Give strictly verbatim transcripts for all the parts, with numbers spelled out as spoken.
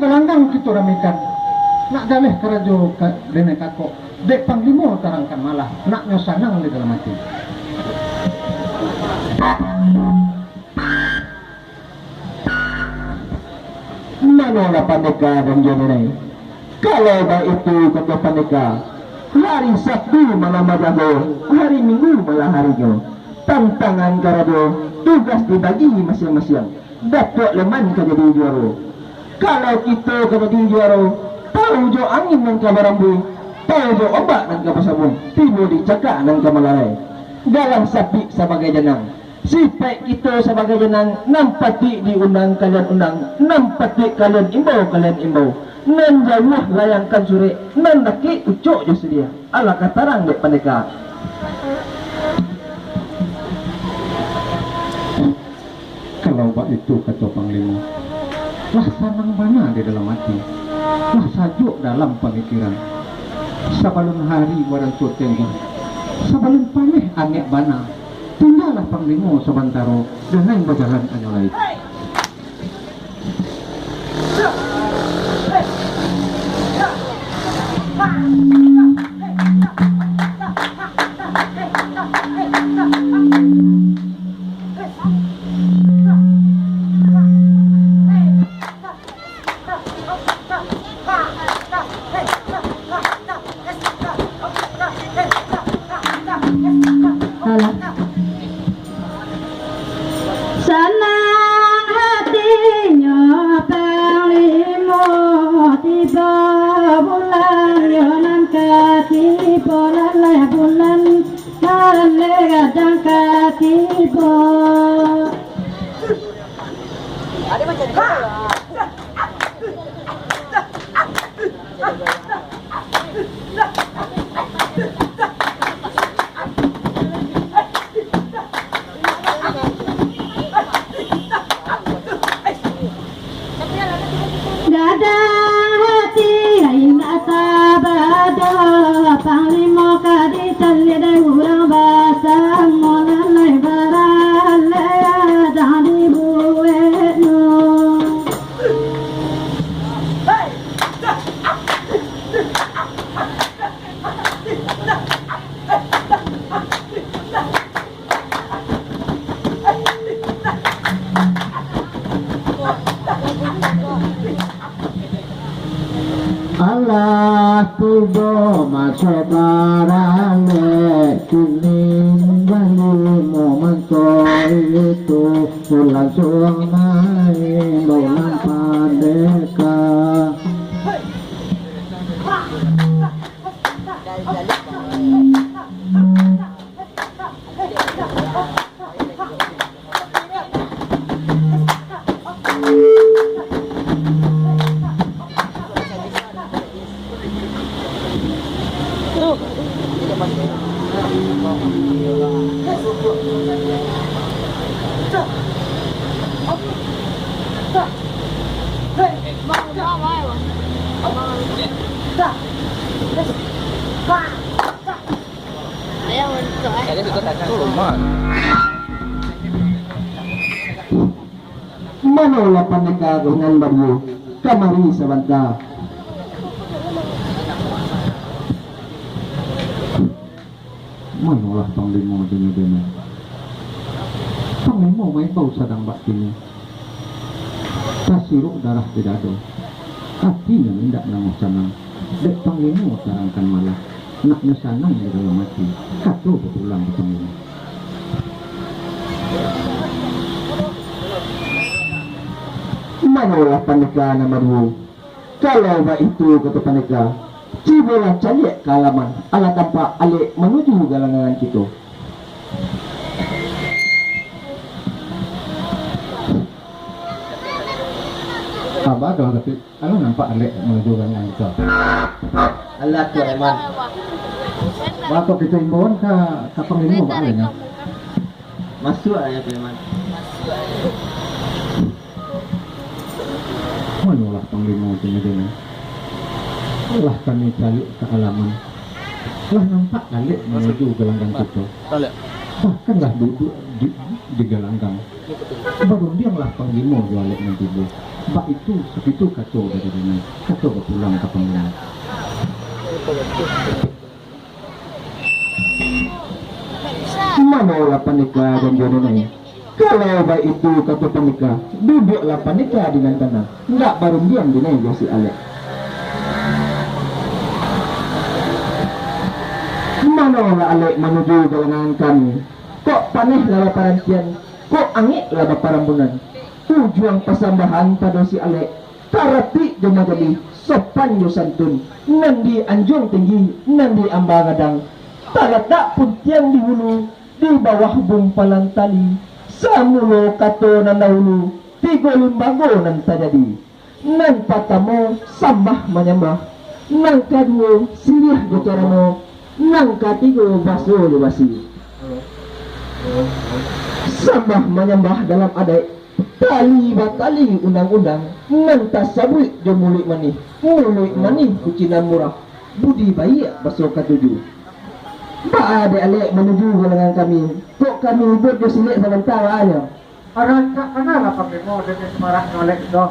Galanggang kito ramekan, nak jaleh karajo ka-, denai kakok, dek Panglimo tarangkan malah, nak nyo sanang di dalam ati. Manolah pandeka dan jo denai? Kalau baitu kato pandeka, hari Sabtu malam bajago, hari Minggu malam harinyo. Tantangan karajo, tugas dibagi masiang-masiang. Datuak Leman ka jadi juaro. Kalau kito ka jadi juaro, tau jo angin nan ka barambuih, tau jo ombak nan ka basabuang, tibo di cakak nan ka malarai. Galang sapik sabagai janang, sipaik kito sabagai janang, nan patik diundang kalian undang, nan patik kalian imbau kalian imbau, nan jauah layangkan surek, nan dakek ucok jo sadiah. Alah ka tarang dek pandeka. Kalau baitu kato Panglimo, lah sanang bana di dalam ati, lah sajuak dalam pamikiran. Sabalun hari baranso tengguh, sabalun paneh angek bana, tinggalah Panglimo sabantaro, danai bajalan anyo lai. Alah. Sanang hatinyo Panglimo, tibo bulan yo nan ka tibo, lalai bulan, lalai gadang ka tibo. Gadang hati indak sabado, Panglimo ka dicaliak dek urang basamo, lalai baralek gadang dibueknyo. Alah tibo maso baralek, kini Panglimo mangko itu, pulang suang main bola pandeka. Manolah pandeka nan baduo? Kamari sabanta. Manolah Panglimo dinyo-dinyo? Panglimo maimbau sadang bak kini. Tasiruak darah di dado. Ati nan indak namuah sanang. Dek Panglimo tarangkan malah. Nak nyo sanang di dalam ati. Kato bapulang ka Panglimo. Manolah pandeka nan baduo? Kalau baitu, kato pandeka, cubolah caliak ka alaman, alah tampak alek manuju galanggang kito. Abah tu, tapi alah nampak alek manuju galanggang kito. Alah tu, Eman. Bako kito imbauan ka, ka Panglimo, baa lai nyo? Masuak lah, ya, Preman. Manolah Panglimo tu nyo, Dena? Lah kami caliak ka alaman. Lah nampak alek manuju galanggang kito. Bahkan lah duduak di, di galanggang. Barundianglah Panglimo jo alek nan tibo. Baitu, bagitu kato dari Rinai, kato bapulang ka Panggang. Manolah pandeka janjo Rinai. Kalau baitu kato pandeka, duduaklah pandeka di nan tanang, ndak barundiang Rinai jo si Alek. Manolah Alek manuju galangan kami, kok paneh lah baparantian, kok angek lah baparambunan. Ujuang pasambahan pado si Alek, taratik jo majalih, sopan jo santun, nan di anjuang tinggi, nan di amba gadang, talatak puntiang di hulu, di bawah gumpalan tali, samulo kato nan dahulu, tigo limbago nan tajadi. Nan patamo, sambah manyambah, nan kaduo, siriah jo carano, nan katigo, baso jo basi. Sambah manyambah dalam adaik, tali batali undang-undang, nan tasabuik jo muluik manih, muluik manih kucinan murah, budi baiak baso katuju. Baa dek Alek manuju galangan kami, kok kami ribut jo si Lek sabanta baa nyo? Rancak bana lah Panglimo demi samaraknyo Alek tu.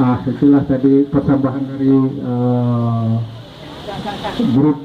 Ah, itulah tadi persembahan dari, eh, grup.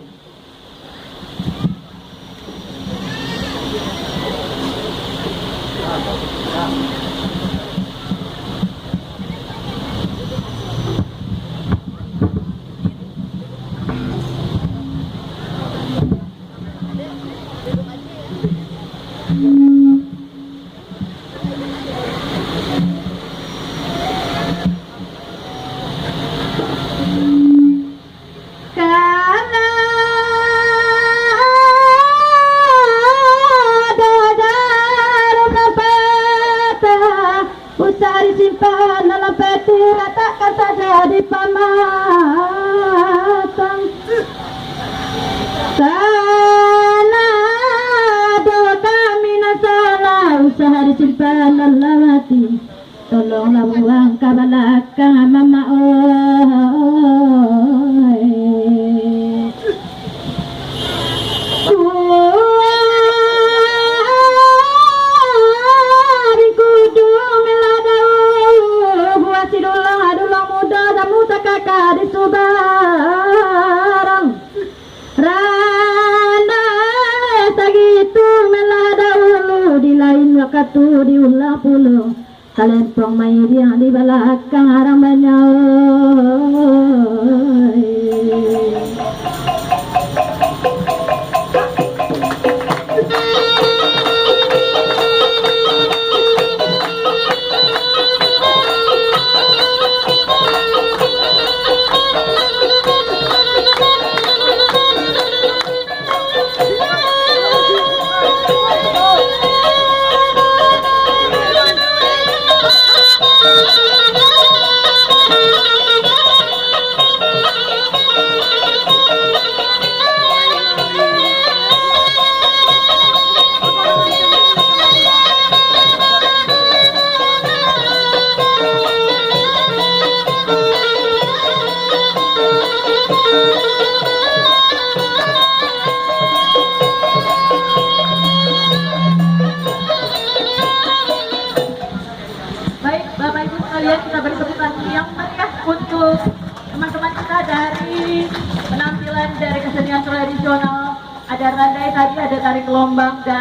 di pamatang. Kana ado kami nan salah, usah disimpan dalam hati. Tolonglah buang ka balakang, Mamak, oi. Buah bingkudu melah dauh, buah sidulang, dulang mudo, jamu takaka di subarang. Randai sagitu melah dahulu, di lain wakatu diulang pulo. Talempong mairiang di balakang arang banyak, oi. Baik, Bapak Ibu sekalian, kita beri tepuk tangan yang meriah untuk teman-teman kita dari penampilan dari kesenian tradisional. Ada randai tadi, ada tari gelombang, dan